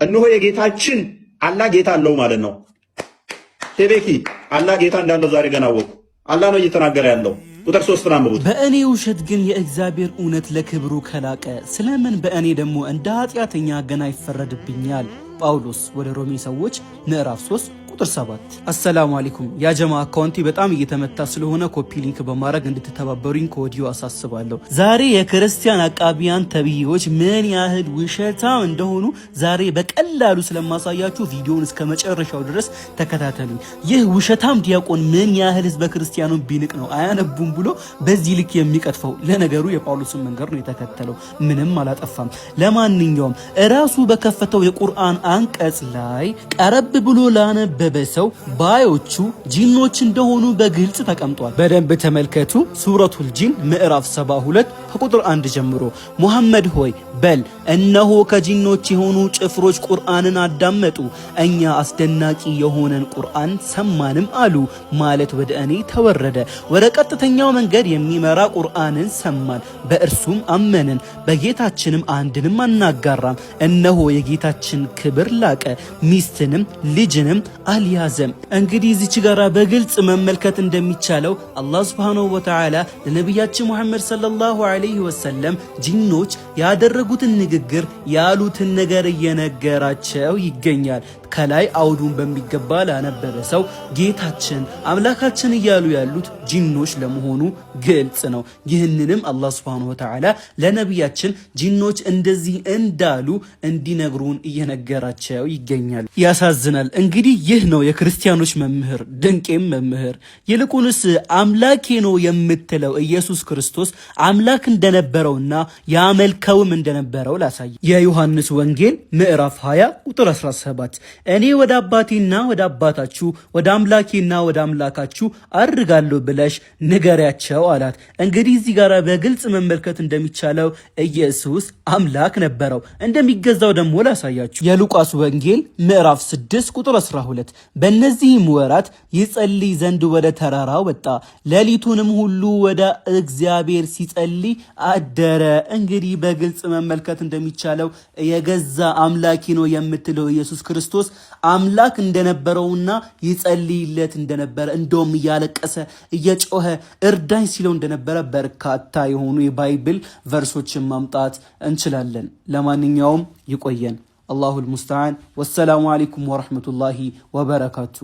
እነሆ የጌታችን አላህ ጌታ አለው ማለት ነው። ቴቤኪ አላህ ጌታ እንዳለው ዛሬ ገና አወቁ። አላህ ነው እየተናገረ ያለው። ቁጥር 3ን አንብቡት። በእኔ ውሸት ግን የእግዚአብሔር እውነት ለክብሩ ከላቀ፣ ስለምን በእኔ ደግሞ እንደ ኃጢአተኛ ገና ይፈረድብኛል? ጳውሎስ ወደ ሮሜ ሰዎች ምዕራፍ 3 ቁጥር 7። አሰላሙ አለይኩም ያ ጀማ፣ አካውንቴ በጣም እየተመታ ስለሆነ copy link በማድረግ እንድትተባበሩኝ ከወዲሁ አሳስባለሁ። ዛሬ የክርስቲያን አቃቢያን ተብዬዎች ምን ያህል ውሸታም እንደሆኑ ዛሬ በቀላሉ ስለማሳያችሁ ቪዲዮውን እስከ መጨረሻው ድረስ ተከታተሉኝ። ይህ ውሸታም ዲያቆን ምን ያህል ህዝበ ክርስቲያኑን ቢንቅ ነው አያነቡም ብሎ በዚህ ልክ የሚቀጥፈው? ለነገሩ የጳውሎስን መንገድ ነው የተከተለው፣ ምንም አላጠፋም። ለማንኛውም እራሱ በከፈተው የቁርአን አንቀጽ ላይ ቀረብ ብሎ ላነበበ ሰው ባዮቹ ጂኖች እንደሆኑ በግልጽ ተቀምጧል። በደንብ ተመልከቱ። ሱረቱል ጂን ምዕራፍ 72 ከቁጥር 1 ጀምሮ፣ ሙሐመድ ሆይ በል፣ እነሆ ከጂኖች የሆኑ ጭፍሮች ቁርአንን አዳመጡ፣ እኛ አስደናቂ የሆነን ቁርአን ሰማንም አሉ። ማለት ወደ እኔ ተወረደ። ወደ ቀጥተኛው መንገድ የሚመራ ቁርአንን ሰማን፣ በእርሱም አመንን፣ በጌታችንም አንድንም አናጋራም። እነሆ የጌታችን ክብር ላቀ፣ ሚስትንም ልጅንም አልያዘም። እንግዲህ እዚች ጋራ በግልጽ መመልከት እንደሚቻለው አላህ ሱብሓነሁ ወተዓላ ለነቢያችን ሙሐመድ ሰለላሁ ዐለይሂ ወሰለም ጂኖች ያደረጉትን ንግግር፣ ያሉትን ነገር እየነገራቸው ይገኛል። ከላይ አውዱን በሚገባ ላነበበ ሰው ጌታችን አምላካችን እያሉ ያሉት ጂኖች ለመሆኑ ግልጽ ነው። ይህንንም አላህ ሱብሓነሁ ወተዓላ ለነቢያችን ጂኖች እንደዚህ እንዳሉ እንዲነግሩን እየነገራቸው ይገኛል። ያሳዝናል። እንግዲህ ይህ ነው የክርስቲያኖች መምህር፣ ድንቄም መምህር። ይልቁንስ አምላኬ ነው የምትለው ኢየሱስ ክርስቶስ አምላክ እንደነበረውና ያመልከውም እንደነበረው ላሳይ። የዮሐንስ ወንጌል ምዕራፍ 20 ቁጥር 17፣ እኔ ወደ አባቴና ወደ አባታችሁ፣ ወደ አምላኬና ወደ አምላካችሁ አርጋለሁ ብለሽ ንገሪያቸው አላት። እንግዲህ እዚህ ጋር በግልጽ መመልከት እንደሚቻለው ኢየሱስ አምላክ ነበረው። እንደሚገዛው ደግሞ ላሳያችሁ። የሉቃስ ወንጌል ምዕራፍ 6 ቁጥር 12፣ በእነዚህም ወራት ይጸልይ ዘንድ ወደ ተራራ ወጣ፣ ሌሊቱንም ሁሉ ወደ እግዚአብሔር ሲጸልይ አደረ። እንግዲህ በግልጽ መመልከት እንደሚቻለው የገዛ አምላኬ ነው የምትለው ኢየሱስ ክርስቶስ አምላክ እንደነበረውና ይጸልይለት እንደነበረ፣ እንደውም እያለቀሰ እየጮኸ እርዳኝ ሲለው እንደነበረ በርካታ የሆኑ የ Bible verse ኦችን ማምጣት እንችላለን። ለማንኛውም ይቆየን። አላሁል ሙስተዓን። ወሰላሙ አለይኩም ወረሕመቱላሂ ወበረካቱ።